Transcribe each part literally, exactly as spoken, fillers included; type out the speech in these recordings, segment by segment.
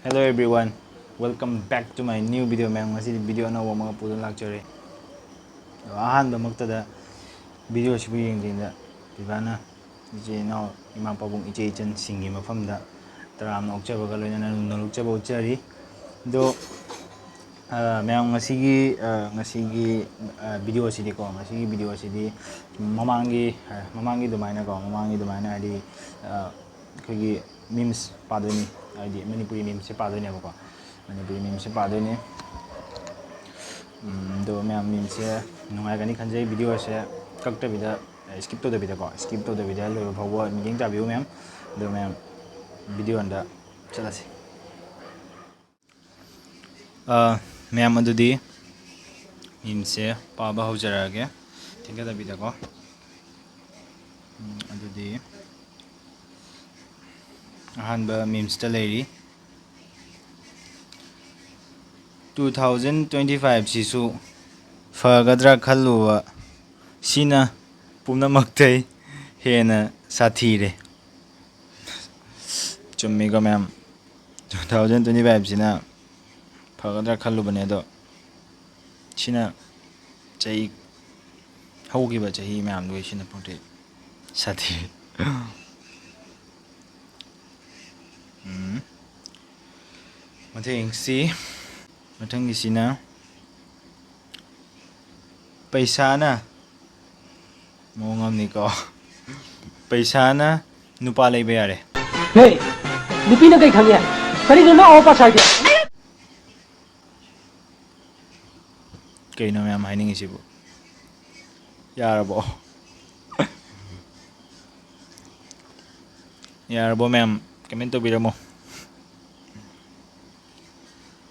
Hello everyone, welcome back to my new video, ꯃꯌꯥꯝ꯫ ꯉꯁꯤꯗꯤ video ꯑꯅꯧꯕ ꯑꯃꯒ ꯄꯨꯗꯨꯅ ꯂꯥꯛꯆꯔꯦ꯫ ꯑꯗꯣ ꯑꯍꯥꯟꯕꯃꯛꯇꯗ video ꯑꯁꯤꯕꯨ ꯌꯦꯡꯗ꯭ꯔꯤꯉꯩꯗ ꯄꯤꯕꯥꯅ ꯏꯆꯤꯜ ꯏꯅꯥꯎ, ꯏꯃꯥ ꯄꯥꯕꯨꯡ, ꯏꯆꯦ ꯏꯆꯟꯁꯤꯡꯒꯤ ꯃꯐꯝꯗ ꯇꯔꯥꯝꯅ ꯑꯣꯛꯆꯕꯒ ꯂꯣꯏꯅꯅ ꯅꯣꯂꯨꯛꯆꯕ ꯎꯠꯆꯔꯤ꯫ ꯑꯗꯣ, ꯑ, ꯃꯌꯥꯝ, ꯉꯁꯤꯒꯤ, ꯑ, ꯉꯁꯤꯒꯤ, ꯑ, video ꯑꯁꯤꯗꯤꯀꯣ, ꯉꯁꯤꯒꯤ video ꯑꯁꯤꯗꯤ ꯃꯃꯥꯡꯒꯤ, ꯑ, ꯃꯃꯥꯡꯒꯤ ꯑꯗꯨꯃꯥꯏꯅꯀꯣ, ꯃꯃꯥꯡꯒꯤ ꯑꯗꯨꯃꯥꯏꯅ ꯍꯥꯏꯗꯤ, ꯑ, ꯑꯩꯈꯣꯏꯒꯤ memes ꯄꯥꯗꯣꯏꯅꯤ, ꯍꯥꯏꯗꯤ ꯃꯅꯤꯄꯨꯔꯤ memesꯁꯦ ꯄꯥꯗꯣꯏꯅꯦꯕꯀꯣ꯫ ꯃꯅꯤꯄꯨꯔꯤ memesꯁꯦ ꯄꯥꯗꯣꯏꯅꯤ꯫ ꯎꯝ, ꯑꯗꯣ ꯃꯌꯥꯝ, memesꯁꯦ ꯅꯨꯡꯉꯥꯏꯒꯅꯤ ꯈꯟꯖꯩ꯫ Videoꯁꯦ ꯀꯛꯇꯕꯤꯗ, skip ꯇꯧꯗꯕꯤꯗꯀꯣ, skip ꯇꯧꯗꯕꯤꯗ ꯂꯣꯏꯕ ꯐꯥꯎꯕ ꯃꯤꯠꯌꯦꯡ ꯇꯥꯕꯤꯌꯨ ꯃꯌꯥꯝ꯫ ꯑꯗꯣ ꯃꯌꯥꯝ, video ꯑꯣꯟꯗ ꯆꯠꯂꯁꯤ꯫ ꯑ, ꯃꯌꯥꯝ, ꯑꯗꯨꯗꯤ memesꯁꯦ ꯄꯥꯕ ꯍꯧꯖꯔꯛꯑꯒꯦ, ꯊꯦꯡꯊꯗꯕꯤꯗꯀꯣ꯫ ꯎꯝ, ꯑꯗꯨꯗꯤ ꯑꯍꯥꯟꯕ memesꯇ ꯂꯩꯔꯤ, "Two thousand twenty fiveꯁꯤꯁꯨ ꯐꯒꯗ꯭ꯔꯥ ꯈꯜꯂꯨꯕ, ꯁꯤꯅ ꯄꯨꯝꯅꯃꯛꯇꯩ ꯍꯦꯟꯅ ꯁꯥꯊꯤꯔꯦ"꯫ ꯆꯨꯝꯃꯤꯀꯣ ꯃꯌꯥꯝ, two thousand twenty fiveꯁꯤꯅ ꯐꯒꯗ꯭ꯔꯥ ꯈꯜꯂꯨꯕꯅꯦ, ꯑꯗꯣ ꯁꯤꯅ ꯆꯍꯤ, ꯍꯧꯈꯤꯕ ꯆꯍꯤ ꯃꯌꯥꯝꯗꯨꯒꯤ ꯁꯤꯅ ꯄꯨꯡꯇꯤ ꯁꯥꯊꯤ꯫ ꯎꯝ꯫ ꯃꯊꯪꯁꯤ, ꯃꯊꯪꯒꯤꯁꯤꯅ ꯄꯩꯁꯥꯅ ꯃꯑꯣꯡ ꯑꯃꯅꯤꯀꯣ꯫ ꯄꯩꯁꯥꯅ ꯅꯨꯄꯥ ꯂꯩꯕ ꯌꯥꯔꯦ꯫ ꯍꯦ, ꯅꯨꯄꯤꯅ ꯀꯩ ꯈꯪꯉꯦ? ꯀꯔꯤꯅꯣ ꯅꯪ ꯑꯋꯥ ꯄꯥ ꯁꯥꯏꯗꯤ? ꯀꯩꯅꯣ ꯃꯌꯥꯝ ꯍꯥꯏꯅꯤꯡꯉꯤꯁꯤꯕꯨ? ꯌꯥꯔꯕꯣ? ꯌꯥꯔꯕꯣ ꯃꯌꯥꯝ? Comment ꯇꯧꯕꯤꯔꯝꯃꯣ꯫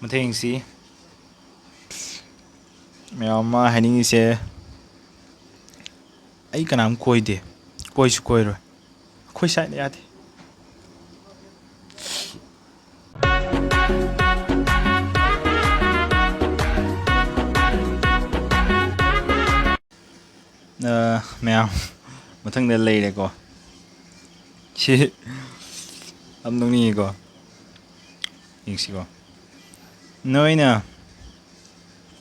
ꯃꯊꯪꯁꯤ ꯃꯌꯥꯝ ꯑꯃ ꯍꯥꯏꯅꯤꯡꯉꯤꯁꯦ, ꯑꯩ ꯀꯅꯥꯝ ꯀꯣꯏꯗꯦ, ꯀꯣꯏꯁꯨ ꯀꯣꯏꯔꯣꯏ꯫ ꯑꯩꯈꯣꯏ ꯁꯥꯏꯅ ꯌꯥꯗꯦ꯫ ꯑ, ꯃꯌꯥꯝ, ꯃꯊꯪꯗ ꯂꯩꯔꯦꯀꯣ꯫ ꯁꯤ ꯌꯥꯝ ꯅꯣꯛꯅꯤꯡꯉꯤꯀꯣ꯫ ꯌꯦꯡꯁꯤꯀꯣ꯫ ꯅꯣꯏꯅ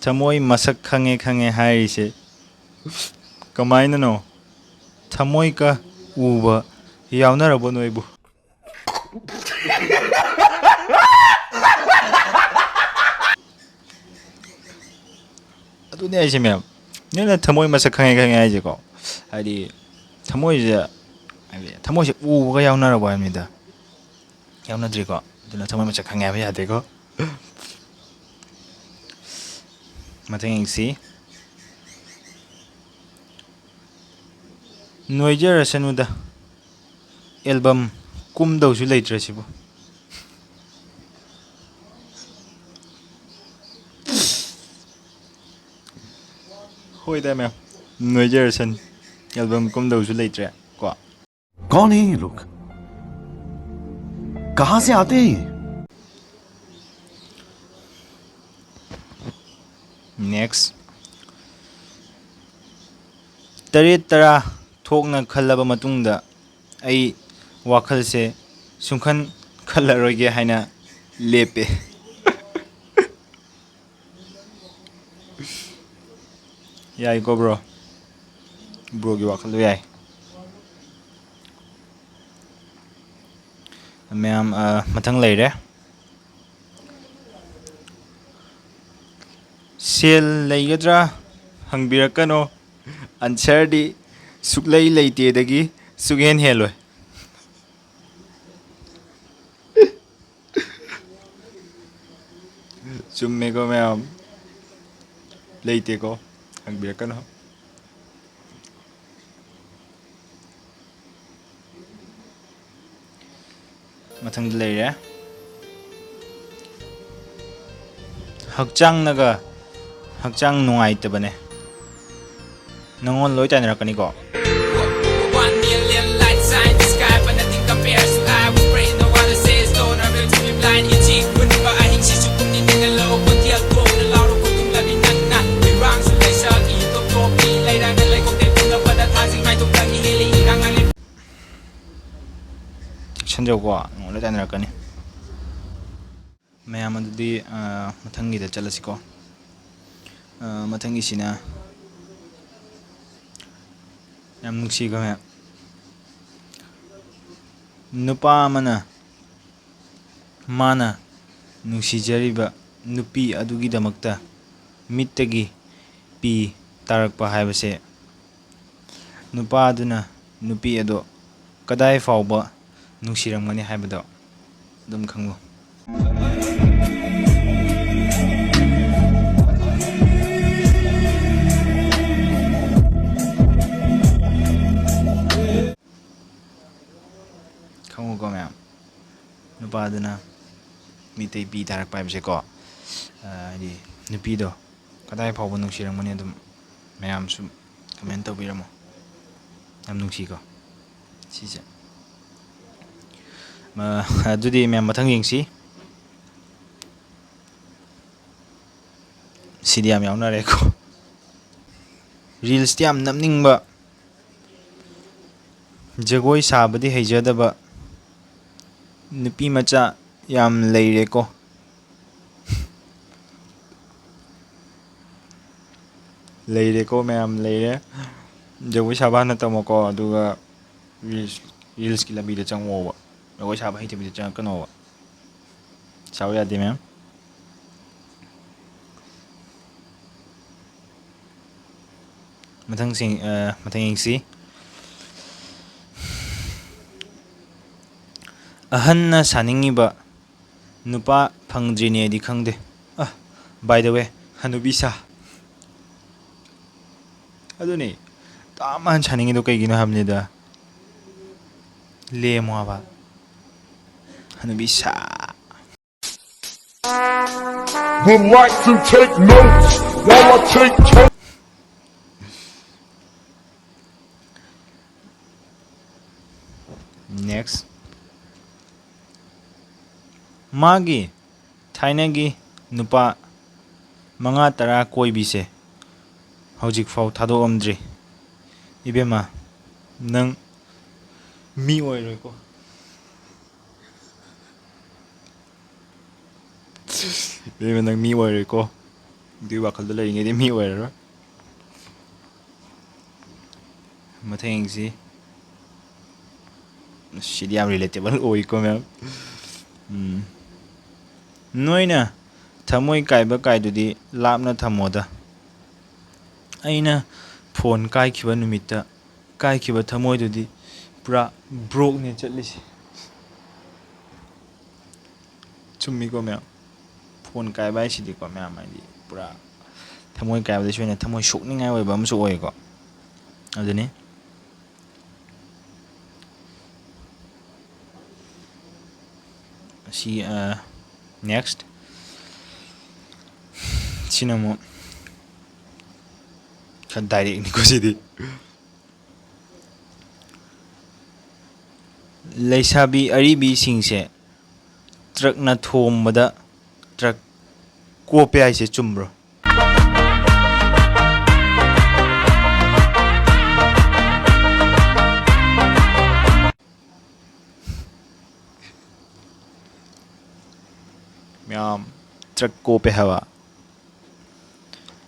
ꯊꯃꯣꯏ ꯃꯁꯛ ꯈꯪꯉꯦ ꯈꯪꯉꯦ ꯍꯥꯏꯔꯤꯁꯦ ꯀꯃꯥꯏꯅꯅꯣ? ꯊꯃꯣꯏꯒ ꯎꯕ ꯌꯥꯎꯅꯔꯕꯣ ꯅꯣꯏꯕꯨ? ꯑꯗꯨꯅꯦ ꯍꯥꯏꯁꯦ ꯃꯌꯥꯝ, ꯅꯣꯏꯅ ꯊꯃꯣꯏ ꯃꯁꯛ ꯈꯪꯉꯦ ꯈꯪꯉꯦ ꯍꯥꯏꯁꯦꯀꯣ, ꯍꯥꯏꯗꯤ ꯊꯃꯣꯏꯁꯦ, ꯍꯥꯏꯗꯤ ꯊꯃꯣꯏꯁꯦ ꯎꯕꯒ ꯌꯥꯎꯅꯔꯕꯣ ꯍꯥꯏꯕꯅꯤꯗ꯫ ꯌꯥꯎꯅꯗ꯭ꯔꯤꯀꯣ꯫ ꯑꯗꯨꯅ ꯊꯃꯣꯏ ꯃꯁꯛ ꯈꯪꯉꯦ ꯍꯥꯏꯕ ꯌꯥꯗꯦꯀꯣ꯫ ꯃꯊꯪ ꯌꯦꯡꯁꯤ꯫ ꯅꯣꯏꯖꯔꯁꯅꯨꯗ, ꯑꯦꯜꯕꯝ ꯀꯨꯝꯗꯧꯁꯨ ꯂꯩꯇ꯭ꯔꯦ ꯁꯤꯕꯨ꯫ ꯍꯣꯏꯗ ꯃꯦꯝ, ꯅꯣꯏꯖꯔꯁꯅꯨ, ꯑꯦꯜꯕꯝ ꯀꯨꯝꯗꯧꯁꯨ ꯂꯩꯇ꯭ꯔꯦ ꯀꯣ꯫ कौन है ये लोग? कहाँ से आते हैं ये? Next. ꯇꯔꯦꯠ ꯇꯔꯥ ꯊꯣꯛꯅ ꯈꯜꯂꯕ ꯃꯇꯨꯡꯗ ꯑꯩ ꯋꯥꯈꯜꯁꯦ ꯁꯨꯡꯈꯟ ꯈꯜꯂꯔꯣꯏꯒꯦ ꯍꯥꯏꯅ ꯂꯦꯞꯄꯦ꯫ ꯌꯥꯏꯀꯣ ꯕ꯭ꯔꯣ? ꯕ꯭ꯔꯣꯒꯤ ꯋꯥꯈꯜꯗꯣ ꯌꯥꯏ꯫ ꯃꯌꯥꯝ, ꯑ, ꯃꯊꯪ ꯂꯩꯔꯦ꯫ ꯁꯦꯜ ꯂꯩꯒꯗ꯭ꯔꯥ ꯍꯪꯕꯤꯔꯛꯀꯅꯣ꯫ ꯑꯟꯁꯔꯗꯤ ꯁꯨꯛꯂꯩ ꯂꯩꯇꯦꯗꯒꯤ ꯁꯨꯛꯍꯦꯟ ꯍꯦꯜꯂꯣꯏ꯫ ꯆꯨꯝꯃꯦꯀꯣ ꯃꯌꯥꯝ? ꯂꯩꯇꯦꯀꯣ? ꯍꯪꯕꯤꯔꯛꯀꯅꯨ꯫ ꯃꯊꯪꯗ ꯂꯩꯔꯦ꯫ ꯍꯛꯆꯥꯡꯅꯒ ꯍꯛꯆꯥꯡ ꯅꯨꯡꯉꯥꯏꯇꯕꯅꯦ꯫ ꯅꯪꯉꯣꯟ ꯂꯣꯏ ꯇꯥꯏꯅꯔꯛꯀꯅꯤꯀꯣ꯫ One million lights shine the sky, but nothing compares to I. We pray no one says don't. I will to be blind, itching, ꯍꯨꯟꯕ ꯑꯍꯤꯡꯁꯤꯁꯨ ꯄꯨꯛꯅꯤꯡ ꯅꯤꯡꯍꯜꯂꯛꯑꯣ, ꯈꯣꯟꯖꯦꯜ ꯊꯣꯛꯅ ꯂꯥꯎꯔꯣ, ꯈꯣꯏꯗꯨꯝꯂꯕꯤ ꯅꯪꯅ꯫ ꯏꯔꯥꯡꯁꯨ ꯂꯩꯁꯛ ꯏꯇꯣꯞ ꯇꯣꯞꯄꯤ, ꯂꯩꯔꯒ ꯂꯩꯈꯣꯛꯇꯩ ꯄꯨꯝꯅ ꯐꯅ ꯊꯥꯖꯤꯡ ꯃꯥꯏꯊꯣꯡꯗꯒꯤ ꯍꯦꯜꯂꯤ ꯏꯔꯥꯡ ꯉꯥꯡꯂꯤ꯫ ꯆꯦꯛꯁꯤꯟꯖꯧꯀꯣ, ꯅꯪꯉꯣꯟ ꯂꯣꯏ ꯇꯥꯏꯅꯔꯛꯀꯅꯤ꯫ ꯃꯌꯥꯝ ꯑꯗꯨꯗꯤ, ꯑ, ꯃꯊꯪꯒꯤꯗ ꯆꯠꯂꯁꯤꯀꯣ꯫ ꯑ, ꯃꯊꯪꯒꯤꯁꯤꯅ ꯌꯥꯝ ꯅꯨꯡꯁꯤꯀꯣ ꯃꯌꯥꯝ꯫ ꯅꯨꯄꯥ ꯑꯃꯅ ꯃꯥꯅ ꯅꯨꯡꯁꯤꯖꯔꯤꯕ ꯅꯨꯄꯤ ꯑꯗꯨꯒꯤꯗꯃꯛꯇ ꯃꯤꯠꯇꯒꯤ ꯄꯤ ꯇꯥꯔꯛꯄ ꯍꯥꯏꯕꯁꯦ, ꯅꯨꯄꯥ ꯑꯗꯨꯅ ꯅꯨꯄꯤ ꯑꯗꯣ ꯀꯗꯥꯏ ꯐꯥꯎꯕ ꯅꯨꯡꯁꯤꯔꯝꯒꯅꯤ ꯍꯥꯏꯕꯗꯣ ꯑꯗꯨꯝ ꯈꯪꯉꯨ꯫ ꯈꯪꯉꯨꯀꯣ ꯃꯌꯥꯝ, ꯅꯨꯄꯥꯗꯨꯅ ꯃꯤꯇꯩ ꯄꯤ ꯇꯥꯔꯛꯄ ꯍꯥꯏꯕꯁꯦꯀꯣ, ꯑ, ꯍꯥꯏꯗꯤ ꯅꯨꯄꯤꯗꯣ ꯀꯗꯥꯏ ꯐꯥꯎꯕ ꯅꯨꯡꯁꯤꯔꯝꯒꯅꯤ, ꯑꯗꯨꯝ ꯃꯌꯥꯝꯁꯨ comment ꯇꯧꯕꯤꯔꯝꯃꯣ꯫ ꯌꯥꯝ ꯅꯨꯡꯁꯤꯀꯣ ꯁꯤꯁꯦ꯫ ꯃ-, ꯑꯗꯨꯗꯤ ꯃꯌꯥꯝ ꯃꯊꯪ ꯌꯦꯡꯁꯤ꯫ ꯁꯤꯗꯤ ꯌꯥꯝ ꯌꯥꯎꯅꯔꯦꯀꯣ꯫ Reelsꯇꯤ ꯌꯥꯝ ꯅꯝꯅꯤꯡꯕ, ꯖꯒꯣꯏ ꯁꯥꯕꯗꯤ ꯍꯩꯖꯗꯕ ꯅꯨꯄꯤ ꯃꯆꯥ ꯌꯥꯝ ꯂꯩꯔꯦꯀꯣ꯫ ꯂꯩꯔꯦꯀꯣ ꯃꯌꯥꯝ, ꯂꯩꯔꯦ꯫ ꯖꯒꯣꯏ ꯁꯥꯕ ꯍꯥꯟꯅ ꯇꯝꯃꯣꯀꯣ, ꯑꯗꯨꯒ Reels, Reelsꯀꯤ ꯂꯝꯕꯤꯗ ꯆꯪꯉꯛꯑꯣꯕ꯫ ꯖꯒꯣꯏ ꯁꯥꯕ ꯍꯩꯇꯕꯤꯗ ꯆꯪꯉꯛꯀꯅꯣꯕ꯫ ꯁꯥꯎ ꯌꯥꯗꯦ ꯃꯌꯥꯝ꯫ ꯃꯊꯪꯁꯤꯡ, ꯑ, ꯃꯊꯪ ꯌꯦꯡꯁꯤ꯫ ꯑꯍꯟꯅ ꯁꯥꯅꯤꯡꯉꯤꯕ ꯅꯨꯄꯥ ꯐꯪꯗ꯭ꯔꯤꯅꯦꯗꯤ ꯈꯪꯗꯦ꯫ ꯑ, by the way, ꯍꯅꯨꯕꯤ ꯁꯥ꯫ ꯑꯗꯨꯅꯤ, ꯇꯥꯝ ꯑꯍꯟ ꯁꯥꯅꯤꯡꯉꯤꯗꯣ ꯀꯩꯒꯤꯅꯣ ꯍꯥꯏꯕꯅꯤꯗ꯫ ꯂꯦꯝꯃꯣ ꯍꯥꯏꯕ꯫ ꯍꯅꯨꯕꯤ ꯁꯥ꯫ Would like to take notes while I take turns. Next. ꯃꯥꯒꯤ ꯊꯥꯏꯅꯒꯤ ꯅꯨꯄꯥ ꯃꯉꯥ ꯇꯔꯥ ꯀꯣꯏꯕꯤꯁꯦ ꯍꯧꯖꯤꯛꯐꯥꯎ ꯊꯥꯗꯣꯛꯑꯝꯗ꯭ꯔꯤ꯫ ꯏꯕꯦꯝꯃ, ꯅꯪ ꯃꯤ ꯑꯣꯏꯔꯣꯏꯀꯣ꯫ ꯏꯕꯦꯝꯃ, ꯅꯪ ꯃꯤ ꯑꯣꯏꯔꯣꯏꯀꯣ꯫ ꯑꯗꯨꯒꯤ ꯋꯥꯈꯜꯗ ꯂꯩꯔꯤꯉꯩꯗꯤ ꯃꯤ ꯑꯣꯏꯔꯔꯣꯏ꯫ ꯃꯊꯪ ꯌꯦꯡꯁꯤ꯫ ꯁꯤꯗꯤ ꯌꯥꯝ relatable ꯑꯣꯏꯀꯣ, ꯃꯌꯥꯝ꯫ ꯎꯝ꯫ ꯅꯣꯏꯅ ꯊꯃꯣꯏ ꯀꯥꯏꯕ ꯀꯥꯏꯗꯨꯗꯤ ꯂꯥꯞꯅ ꯊꯝꯃꯣꯗ꯫ ꯑꯩꯅ ꯐꯣꯟ ꯀꯥꯏꯈꯤꯕ ꯅꯨꯃꯤꯠꯇ ꯀꯥꯏꯈꯤꯕ ꯊꯃꯣꯏꯗꯨꯗꯤ ꯄꯨꯔꯥ brokeꯅꯦ ꯆꯠꯂꯤꯁꯦ꯫ ꯆꯨꯝꯃꯤꯀꯣ, ꯃꯌꯥꯝ? ꯐꯣꯟ ꯀꯥꯏꯕ ꯍꯥꯏꯁꯤꯗꯤꯀꯣ, ꯃꯌꯥꯝ, ꯍꯥꯏꯗꯤ, ꯄꯨꯔꯥ ꯊꯃꯣꯏ ꯀꯥꯏꯕꯗꯩꯁꯨ ꯍꯦꯟꯅ ꯊꯃꯣꯏ ꯁꯣꯛꯅꯤꯡꯉꯥꯏ ꯑꯣꯏꯕ ꯑꯃꯁꯨ ꯑꯣꯏꯀꯣ꯫ ꯑꯗꯨꯅꯤ꯫ ꯑꯁꯤ, ꯑ, next꯫ ꯁꯤꯅ ꯑꯃꯨꯛ ꯈꯔ directꯅꯤꯀꯣ ꯁꯤꯗꯤ꯫ ꯂꯩꯁꯥꯕꯤ ꯑꯔꯤꯕꯤꯁꯤꯡꯁꯦ ꯇ꯭ꯔꯛꯅ ꯊꯣꯝꯕꯗ ꯇ꯭ꯔꯛ ꯀꯣꯞꯄꯦ ꯍꯥꯏꯁꯦ ꯆꯨꯝꯕ꯭ꯔꯣ? ꯃꯌꯥꯝ, ꯇ꯭ꯔꯛ ꯀꯣꯞꯄꯦ ꯍꯥꯏꯕ꯫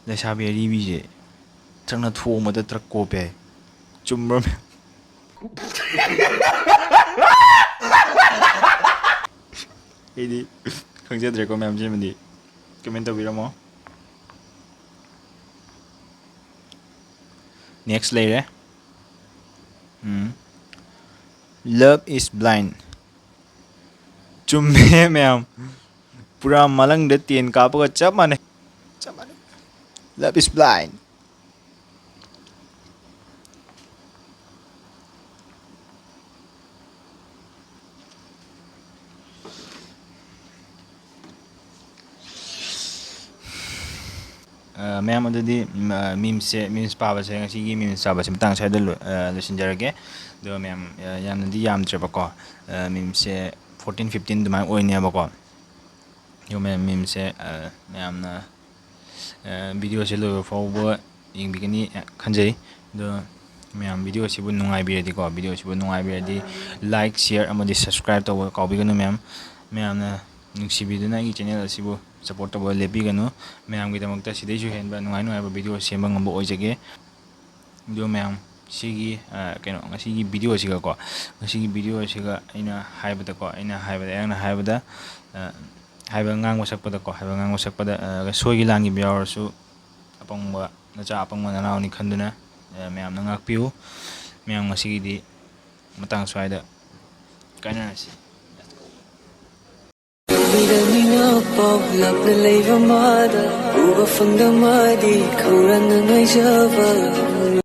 ꯂꯩꯁꯥꯕꯤ ꯑꯔꯤꯕꯤꯁꯦ ꯇ꯭ꯔꯛꯅ ꯊꯣꯝꯕꯗ ꯇ꯭ꯔꯛ ꯀꯣꯞꯄꯦ ꯍꯥꯏ꯫ ꯆꯨꯝꯕ꯭ꯔꯣ, ꯃꯌꯥꯝ? ꯑꯩꯗꯤ ꯈꯪꯖꯗ꯭ꯔꯦꯀꯣ, ꯃꯌꯥꯝ, ꯁꯤꯃꯗꯤ꯫ Comment ꯇꯧꯕꯤꯔꯝꯃꯣ꯫ Next ꯂꯩꯔꯦ꯫ ꯎꯝ꯫ Love is blind꯫ ꯆꯨꯝꯃꯦ, ꯃꯌꯥꯝ꯫ ꯄꯨꯔꯥ ꯃꯂꯪꯗ ꯇꯦꯟ ꯀꯥꯞꯄꯒ ꯆꯞ ꯃꯥꯟꯅꯩ꯫ ꯆꯞ ꯃꯥꯟꯅꯩ꯫ Love is blind꯫ ꯑ, ꯃꯌꯥꯝ, ꯑꯗꯨꯗꯤ, ꯎꯝ, ꯑ, memeꯁꯦ, memes ꯄꯥꯕꯁꯦ, ꯉꯁꯤꯒꯤ memes ꯄꯥꯕꯁꯦ ꯃꯇꯥꯡ ꯁ꯭ꯋꯥꯏꯗ ꯂꯣꯏ-, ꯑ, ꯂꯣꯏꯁꯤꯟꯖꯔꯒꯦ꯫ ꯑꯗꯣ ꯃꯌꯥꯝ, ꯑ, ꯌꯥꯝꯅꯗꯤ ꯌꯥꯝꯗ꯭ꯔꯦꯕꯀꯣ꯫ ꯑ, memeꯁꯦ fourteen fifteen ꯑꯗꯨꯃꯥꯏꯅ ꯑꯣꯏꯅꯦꯕꯀꯣ꯫ ꯑꯗꯣ ꯃꯌꯥꯝ, memeꯁꯦ, ꯑ, ꯃꯌꯥꯝꯅ, ꯑ, videoꯁꯦ ꯂꯣꯏꯕ ꯐꯥꯎꯕ ꯌꯦꯡꯕꯤꯒꯅꯤ ꯈꯟꯖꯩ꯫ ꯑꯗꯣ ꯃꯌꯥꯝ, videoꯁꯤꯕꯨ ꯅꯨꯡꯉꯥꯏꯕꯤꯔꯗꯤꯀꯣ, videoꯁꯤꯕꯨ ꯅꯨꯡꯉꯥꯏꯕꯤꯔꯗꯤ like, share ꯑꯃꯗꯤ subscribe ꯇꯧꯕ ꯀꯥꯎꯕꯤꯒꯅꯨ ꯃꯌꯥꯝ꯫ ꯃꯌꯥꯝꯅ ꯅꯨꯡꯁꯤꯕꯤꯗꯨꯅ ꯑꯩꯒꯤ ꯆꯦꯅꯦꯜ ꯑꯁꯤꯕꯨ ꯁꯞꯄꯣꯔꯠ ꯇꯧꯕ ꯂꯦꯞꯄꯤꯒꯅꯨ꯫ ꯃꯌꯥꯝꯒꯤꯗꯃꯛꯇ ꯁꯤꯗꯩꯁꯨ ꯍꯦꯟꯕ ꯅꯨꯡꯉꯥꯏ ꯅꯨꯡꯉꯥꯏꯕ ꯚꯤꯗꯤꯑꯣ ꯁꯦꯝꯕ ꯉꯝꯕ ꯑꯣꯏꯖꯒꯦ꯫ ꯑꯗꯣ ꯃꯌꯥꯝ, ꯁꯤꯒꯤ, ꯑ, ꯀꯩꯅꯣ, ꯉꯁꯤꯒꯤ ꯚꯤꯗꯤꯑꯣꯁꯤꯒꯀꯣ, ꯉꯁꯤꯒꯤ ꯚꯤꯗꯤꯑꯣꯁꯤꯒ ꯑꯩꯅ ꯍꯥꯏꯕꯗꯀꯣ, ꯑꯩꯅ ꯍꯥꯏꯕꯗ, ꯑꯩꯍꯥꯛꯅ ꯍꯥꯏꯕꯗ, ꯑ, ꯍꯥꯏꯕ ꯉꯥꯡꯕ ꯁꯛꯄꯗꯀꯣ, ꯍꯥꯏꯕ ꯉꯥꯡꯕ ꯁꯛꯄꯗ, ꯑ, ꯁꯣꯏꯈꯤ ꯂꯥꯟꯈꯤꯕ ꯌꯥꯎꯔꯁꯨ, ꯑꯄꯪꯕ ꯅꯆꯥ, ꯑꯄꯪꯕ ꯅꯅꯥꯎꯅꯤ ꯈꯟꯗꯨꯅ, ꯑ, ꯃꯌꯥꯝꯅ ꯉꯥꯛꯄꯤꯌꯨ꯫ ꯃꯌꯥꯝ, ꯉꯁꯤꯒꯤꯗꯤ ꯃꯇꯥꯡ ꯁ꯭ꯋꯥꯏꯗ ꯀꯥꯏꯅꯔꯁꯤ꯫ ꯃꯤꯔꯝ ꯃꯤꯅ ꯄꯥꯎ ꯂꯥꯞꯅ ꯂꯩꯕ ꯃꯥꯗ ꯎꯕ ꯐꯪꯗ ꯃꯥꯗꯤ ꯈꯧꯔꯥꯡꯅ ꯉꯥꯏꯖꯕ